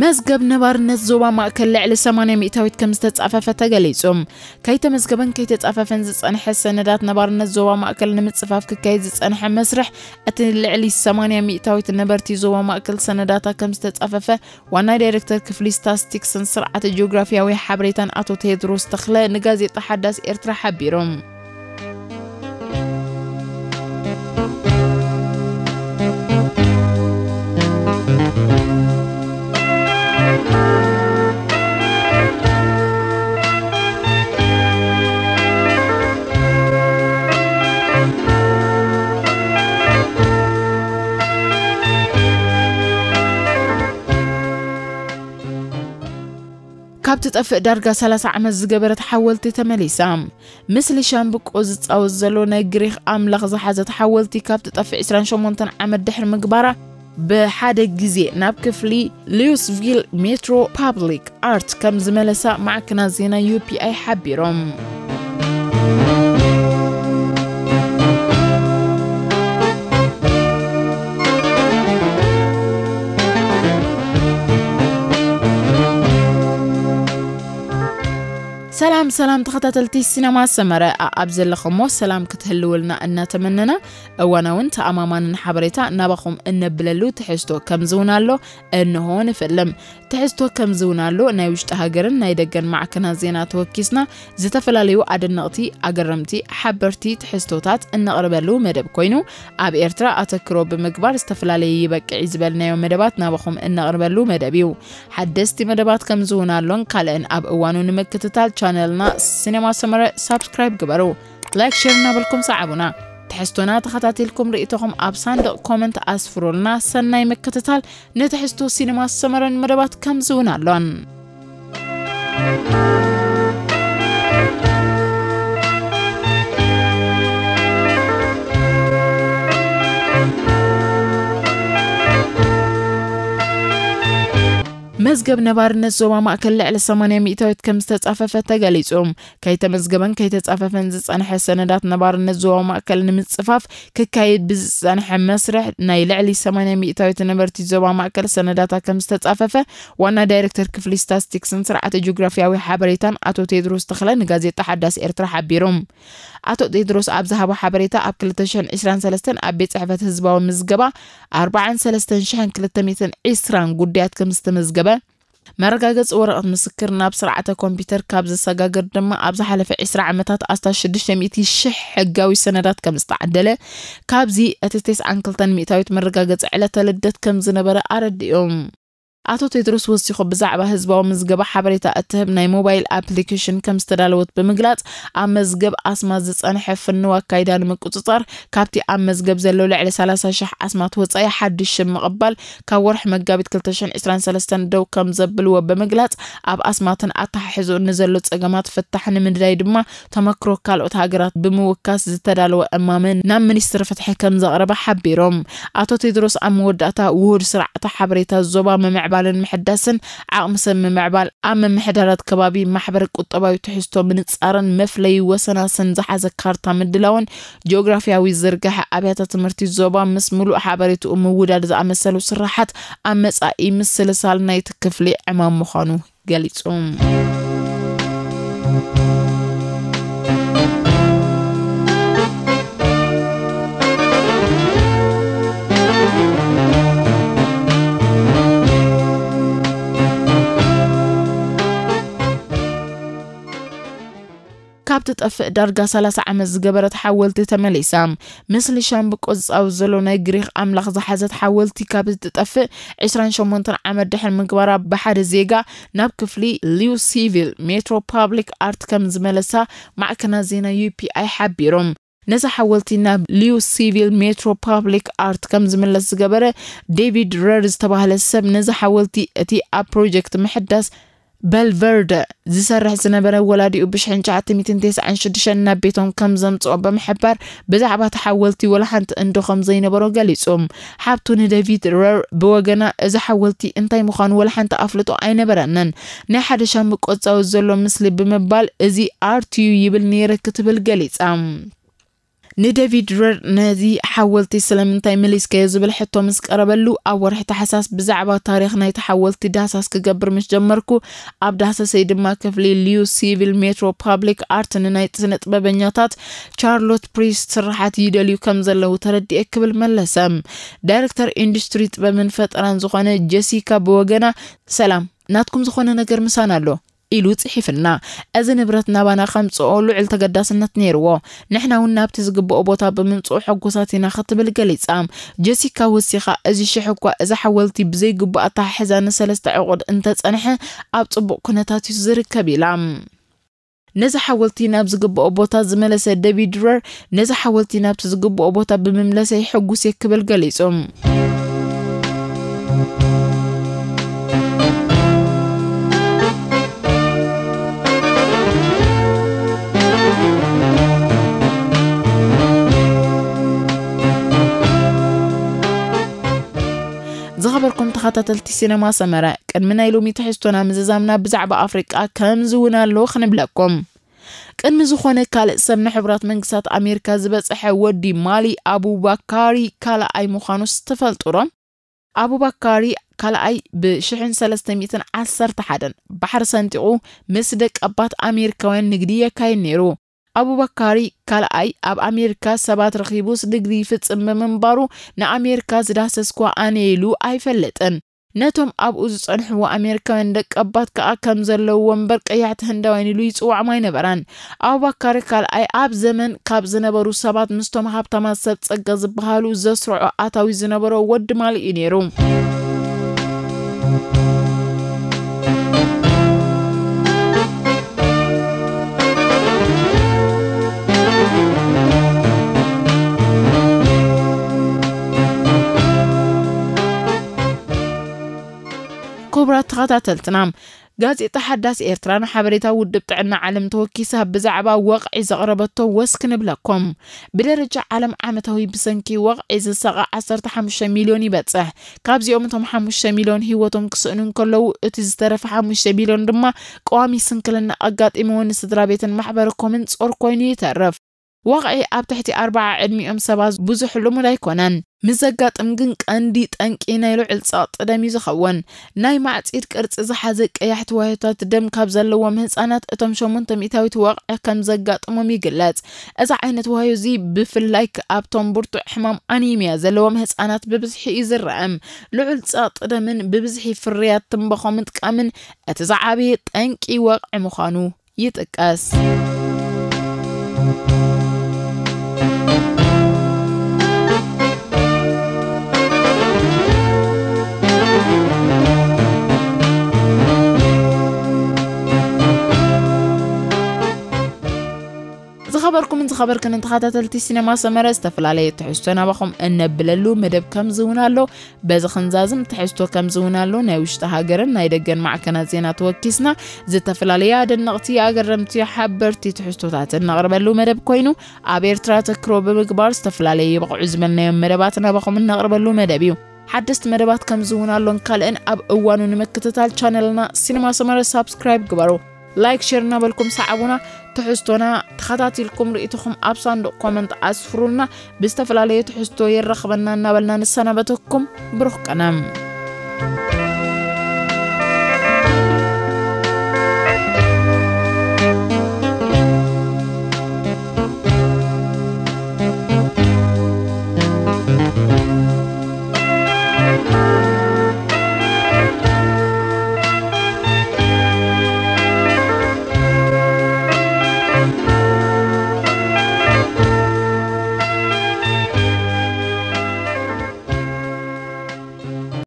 መዝገብ ነባርነት ዞባ ማእከል ልዕሊ ሰማንያ ሚእታዊት ከም ዝተጻፈፈ ተገሊጹ። ከይተመዝገበን ከይተጻፈፈን ዝጸንሐ ሰነዳት ነባርነት ዞባ ማእከል ንምጽፋፍ ክካየድ ዝጸንሐ መስርሕ፣ እቲ ልዕሊ ሰማንያ ሚእታዊት ነበርቲ ዞባ ማእከል ሰነዳታ ከም ዝተጻፈፈ ዋና ዳይሬክተር ክፍሊ ስታስቲክስን ስርዓተ ጂኦግራፊያዊ ሓበሬታን ኣቶ ቴድሮስ ተኽለ ንጋዜጣ ሓዳስ ኤርትራ ሓቢሮም። ካብ ትጠፍእ ዳርጋ ሰላሳ ዓመት ዝገበረት ሓወልቲ ተመሊሳ። ምስሊ ሻምብቆ ዝጻወት ዘሎ ናይ ግሪኽ ኣምላኽ ዝሓዘት ሓወልቲ ካብ ትጠፍእ ዕስራን ሸሞንተን ዓመት ድሕሪ ምግባራ፣ ብሓደ ግዜ ናብ ክፍሊ ሉዊስቪል ሜትሮ ፓብሊክ ኣርት ከም ዝመለሳ ማዕከናት ዜና ዩ ፒ ኣይ ሓቢሮም። ሰላም ሰላም ተኸታተልቲ ሲነማ ሰመረ፣ ኣኣብ ዘለኹሞ ሰላም ክትህልውልና እናተመነና፣ እዋናውን ተኣማማንን ሓበሬታ ናባኹም እነብለሉ ትሕዝቶ ከምዚ እውን ኣሎ። እንሆ ንፍልም። ትሕዝቶ ከምዚ እውን ኣሎ። ናይ ውሽጢ ሃገርን ናይ ደገን ማዕከናት ዜና ተወኪስና፣ ዝተፈላለዩ ኣደነቕቲ፣ ኣገረምቲ፣ ሓበርቲ ትሕዝቶታት እነቕርበሉ መደብ ኮይኑ፣ ኣብ ኤርትራ ኣተክሮ ብምግባር ዝተፈላለየ ይበቅዕ ዝበልናዮ መደባት ናባኹም እነቕርበሉ መደብ እዩ። ሓደስቲ መደባት ከምዚ እውን ኣሎን ካልእን ኣብ እዋኑ ንምክትታል ቻነልና ሲነማ ሰመረ ሳብስክራይብ ግበሩ። ላይክ፣ ሼር እናበልኩም ሰዓቡና። ትሕዝቶና ተኸታቲልኩም ርእይቶኹም ኣብ ሳንዱቕ ኮመንት ኣስፍሩልና። ሰናይ ምክትታል። ንትሕዝቶ ሲነማ ሰመረን መደባት ከምዚ እውን ኣሎን። መዝገብ ነባርነት ዞባ ማእከል ልዕሊ ሰማንያ ሚእታዊት ከም ዝተጻፈፈ ተገሊጹ። ከይተመዝገበን ከይተጻፈፈን ዝጸንሐ ሰነዳት ነባርነት ዞባ ማእከል ንምጽፋፍ ክካየድ ብዝጸንሐ መስርሕ፣ ናይ ልዕሊ ሰማንያ ሚእታዊት ነበርቲ ዞባ ማእከል ሰነዳታ ከም ዝተጻፈፈ ዋና ዳይሬክተር ክፍሊ ስታስቲክስን ስርዓተ ጂኦግራፊያዊ ሓበሬታን ኣቶ ቴድሮስ ተኽለ ንጋዜጣ ሓዳስ ኤርትራ ሓቢሩ። ኣቶ ቴድሮስ ኣብ ዝሃቦ ሓበሬታ፣ ኣብ ክልተ ሽሕን ዕስራን ሰለስተን ኣብ ቤት ጽሕፈት ህዝባዊ ምዝገባ ኣርባዓን ሰለስተን ሽሕን ክልተ ሚእትን ዕስራን ጉዳያት ከም ዝተመዝገበ፣ መረጋገጺ ወረቐት ምስክር ናብ ስርዓተ ኮምፒውተር ካብ ዘሰጋግር ድማ ኣብ ዝሓለፈ ዕስራ ዓመታት ኣስታት ሽዱሽተ ሚእቲ ሽሕ ሕጋዊ ሰነዳት ከም ዝተዓደለ፣ ካብዚ እቲ ተስዓን ክልተን ሚእታዊት መረጋገጺ ዕለተ ልደት ከም ዝነበረ ኣረዲኦም። ኣቶ ቴድሮስ ወሲኹ ብዛዕባ ህዝባዊ ምዝገባ ሓበሬታ እትህብ ናይ ሞባይል ኣፕሊኬሽን ከም ዝተዳለወት ብምግላጽ፣ ኣብ መዝገብ ኣስማት ዝጸንሐ ፍንው ኣካይዳ ንምቁጽጻር፣ ካብቲ ኣብ መዝገብ ዘሎ ልዕሊ ሰላሳ ሽሕ ኣስማት ወጻኢ ሓድሽ ሽም ምቕባል ካብ ወርሒ መጋቢት ክልተ ሽሕን ዕስራን ሰለስተን ደው ከም ዘብልዎ ብምግላጽ፣ ኣብ ኣስማትን ኣተሓሕዝኡን ንዘሎ ጸገማት ፍታሕ ንምንዳይ ድማ ተመክሮ ካልኦት ሃገራት ብምውካስ ዝተዳለወ እማመ ናብ ሚኒስትሪ ፍትሒ ከም ዘቕረበ ሓቢሮም። ኣቶ ቴድሮስ ኣብ መወዳእታ፣ ውሁድ ስርዓተ ሓበሬታ ዞባ ምምዕባልን ምሕዳስን፣ ዓቕሚ ሰብ ምምዕባል፣ ኣብ ምምሕዳራት ከባቢ ማሕበረ ቁጠባዊ ትሕዝቶ ምንጻርን መፍለዪ ወሰናስን ዝሓዘ ካርታ ምድላውን፣ ጂኦግራፊያዊ ዝርጋሐ ኣብያተ ትምህርቲ ዞባ ምስ ምሉእ ሓበሬትኡ ምውዳድ ዝኣመሰሉ ስራሓት ኣብ መጻኢ ምስልሳል ናይቲ ክፍሊ ዕማም ምዃኑ ገሊጹ። ካብ ትጠፍእ ዳርጋ ሰላሳ ዓመት ዝገበረት ሓወልቲ ተመሊሳ። ምስሊ ሻምብቆ ዝጻወት ዘሎ ናይ ግሪኽ ኣምላኽ ዝሓዘት ሓወልቲ ካብ እትጠፍእ ዕስራን ሸሞንተን ዓመት ድሕሪ ምግባራ፣ ብሓደ ዜጋ ናብ ክፍሊ ሊው ሲቪል ሜትሮ ፓብሊክ ኣርት ከም ዝመለሳ ማዕከናት ዜና ዩ ፒ ኣይ ሓቢሮም። ነዛ ሓወልቲ ናብ ሊው ሲቪል ሜትሮ ፓብሊክ ኣርት ከም ዝምለስ ዝገበረ ዴቪድ ረር ዝተባህለ ሰብ፣ ነዛ ሓወልቲ እቲ ኣብ ፕሮጀክት ምሕዳስ በልቨርደ ዝሰርሕ ዝነበረ ወላዲኡ ብሽሕን ትሽዓተ ሚእትን ተስዓን ሽዱሽተን ናብ ቤቶም ከም ዘምጽኦ ብምሕባር፣ ብዛዕባ እታ ሓወልቲ ወላ ሓንቲ እንዶ ከም ዘይነበሮ ገሊጹ። ሓብቱ ንዴቪድ ረር ብወገና፣ እዚ ሓወልቲ እንታይ ምዃኑ ወላ ሓንቲ ኣፍልጦ ኣይነበረንን። ናይ ሓደ ሻምብቆ ዝጻወት ዘሎ ምስሊ ብምባል፣ እዚ ኣርት እዩ ይብል ነይረ ክትብል ገሊጻ። ንደቪድ ረር ነዚ ሓወልቲ ስለምንታይ መሊስካዮ ዝብል ሕቶ ምስ ቀረበሉ፣ ኣብ ወርሒ ታሕሳስ ብዛዕባ ታሪኽ ናይቲ ሓወልቲ ዳህሳስ ክገብር ምስ ጀመርኩ፣ ኣብ ዳህሰሰይ ድማ ክፍሊ ሊዩ ሲቪል ሜትሮ ፓብሊክ ኣርት ንናይ ስነ ጥበበኛታት ቻርሎት ፕሪስ ስርሓት ይደልዩ ከም ዘለዉ ተረዲኤ ክብል መለሰ። ዳይሬክተር ኢንዱስትሪ ጥበብን ፈጠራን ዝኾነ ጀሲካ ብወገና፣ ሰላም፣ ናትኩም ዝኾነ ነገር ምሳና ኣሎ ኢሉ ጽሒፍልና። እዚ ንብረት ናባና ከምጽኦ ልዑል ተገዳስነት ነይርዎ። ንሕና እውን ናብቲ ዝግብኦ ቦታ ብምምጽኡ ሕጉሳት ኢና ክትብል ገሊጻ። ጀሲካ ወሲኻ፣ እዚ ሽሕ እኳ እዚ ሓወልቲ ብዘይግቡእ ኣተሓሕዛ ንሰለስተ ዕቑድ እንተጸንሐ፣ ኣብ ጽቡቕ ኩነታት እዩ ዝርከብ ኢላ። ነዚ ሓወልቲ ናብ ዝግብኦ ቦታ ዝመለሰ ደቪድ ረር፣ ነዚ ሓወልቲ ናብቲ ዝግብኦ ቦታ ብምምለሰይ ሕጉስ እየ ክብል ገሊጹ። ዝኸበርኩም ተኸታተልቲ ሲነማ ሰመረ፣ ቅድሚ ናይ ሎሚ ትሕዝቶና ምዝዛምና ብዛዕባ ኣፍሪቃ ከምዚ እውን ኣሎ ክንብለኩም። ቅድሚ ዝኾነ ካልእ ሰብ ንሕቡራት መንግስታት ኣሜሪካ ዝበጽሐ ወዲ ማሊ ኣቡባካሪ ካልኣይ ምዃኑስ ትፈልጡ ዶ? ኣቡባካሪ ካልኣይ ብ ሽሕን ሰለስተ ሚእትን ዓሰርተ ሓደን ባሕሪ ሰንጢቑ ምስ ደቀባት ኣሜሪካውያን ንግዲ የካይድ ነይሩ። ኣቡባካሪ ካልኣይ ኣብ ኣሜሪካ ሰባት ረኺቡስ ንግዲ ይፍጽም ብምንባሩ ንኣሜሪካ ዝዳሰስኳ ኣነ ኢሉ ኣይፈልጥን። ነቶም ኣብኡ ዝጸንሕዎ ኣሜሪካውያን ደቀባት ከኣ ከም ዘለውዎ እምበር ቀያሕቲ ህንዳውያን ኢሉ ይጽውዖም ኣይነበረን። ኣቡባካሪ ካልኣይ ኣብ ዘመን ካብ ዝነበሩ ሰባት ምስቶም ሃብታማት ሰብ ጸጋ ዝበሃሉ ዘስርዖ ኣታዊ ዝነበሮ ወዲ ማሊ እዩ ነይሩ። ክቡራት ተኸታተልትና፣ ጋዜጣ ሓዳስ ኤርትራ ንሓበሬታ ውድብ ጥዕና ዓለም ተወኪሳ ብዛዕባ ወቕዒ ዘቕረበቶ ወስ ክንብለኩም። ብደረጃ ዓለም ዓመታዊ ብሰንኪ ወቕዒ ዝሳቐ ዓሰርተ ሓሙሽተ ሚልዮን ይበጽሕ። ካብዚኦም እቶም ሓሙሽተ ሚልዮን ህይወቶም ክስእኑ እንከለዉ፣ እቲ ዝተረፈ ሓሙሽተ ሚልዮን ድማ ቀዋሚ ስንክልና ኣጋጢምዎ ንስድራ ቤትን ማሕበረኮምን ጾር ኮይኑ ይተርፍ። ወቕዒ ኣብ ትሕቲ ኣርብዓ ዕድሚኦም ሰባት ብዙሕ ልሙድ ኣይኮነን። ምስ ዘጋጥም ግን ቀንዲ ጠንቂ ናይ ልዑል ጸቕጢ ደም እዩ ዝኸውን። ናይ ማዕጺድ ቅርጺ ዝሓዘ ቀያሕቲ ዋህዮታት ደም ካብ ዘለዎም ህጻናት እቶም ሸሞንተ ሚእታዊት ወቕዒ ከም ዘጋጥሞም ይግለጽ። እዚ ዓይነት ዋህዮ እዚ ብፍላይ ኣብቶም ብርቱዕ ሕማም ኣኒሚያ ዘለዎም ህጻናት ብብዝሒ እዩ ዝረአ። ልዑል ጸቕጢ ደምን ብብዝሒ ፍርያት ትንባኾ ምጥቃምን እቲ ዝዓበየ ጠንቂ ወቕዒ ምዃኑ ይጥቀስ። ዝኸበርኩምን ዝኸበርክንን ተኸታተልቲ ሲነማ ሰመረ፣ ዝተፈላለየ ትሕዝቶ ናባኹም እነብለሉ መደብ ከምዚ እውን ኣሎ። በዚ ክንዛዝም ትሕዝቶ ከምዚ እውን ኣሎ። ናይ ውሽጢ ሃገርን ናይ ደገን ማዕከናት ዜና ተወኪስና፣ ዝተፈላለየ ኣደነቕቲ፣ ኣገረምቲ፣ ሓበርቲ ትሕዝቶታት እነቕርበሉ መደብ ኮይኑ፣ ኣብ ኤርትራ ተክሮ ብምግባር ዝተፈላለየ ይበቕዑ ዝበልናዮም መደባት ናባኹም እነቕርበሉ መደብ እዩ። ሓደስቲ መደባት ከምዚ እውን ኣሎን ካልእን ኣብ እዋኑ ንምክትታል ቻነልና ሲነማ ሰመረ ሳብስክራይብ ግበሩ። ላይክ፣ ሼር እናበልኩም ሰዓቡና። ትሕዝቶና ተኸታቲልኩም ርእይቶኹም ኣብ ሳንዱቕ ኮመንት ኣስፍሩልና። ብዝተፈላለየ ትሕዝቶ የራኽበና እናበልና ንሰናበተኩም። ብሩኽ ቀነ።